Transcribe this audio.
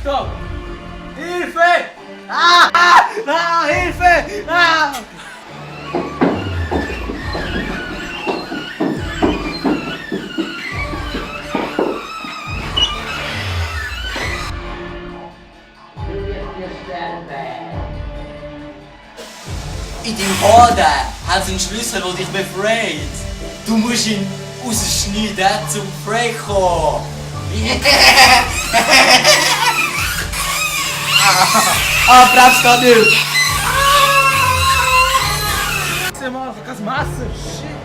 Achtung! Hilfe! Hilfe! In deinem Hode hat es einen Schlüssel, der dich befreit. Du musst ihn rausschneiden, zum frei kommen. Bremst gar nicht! Mann, das Messer! Shit!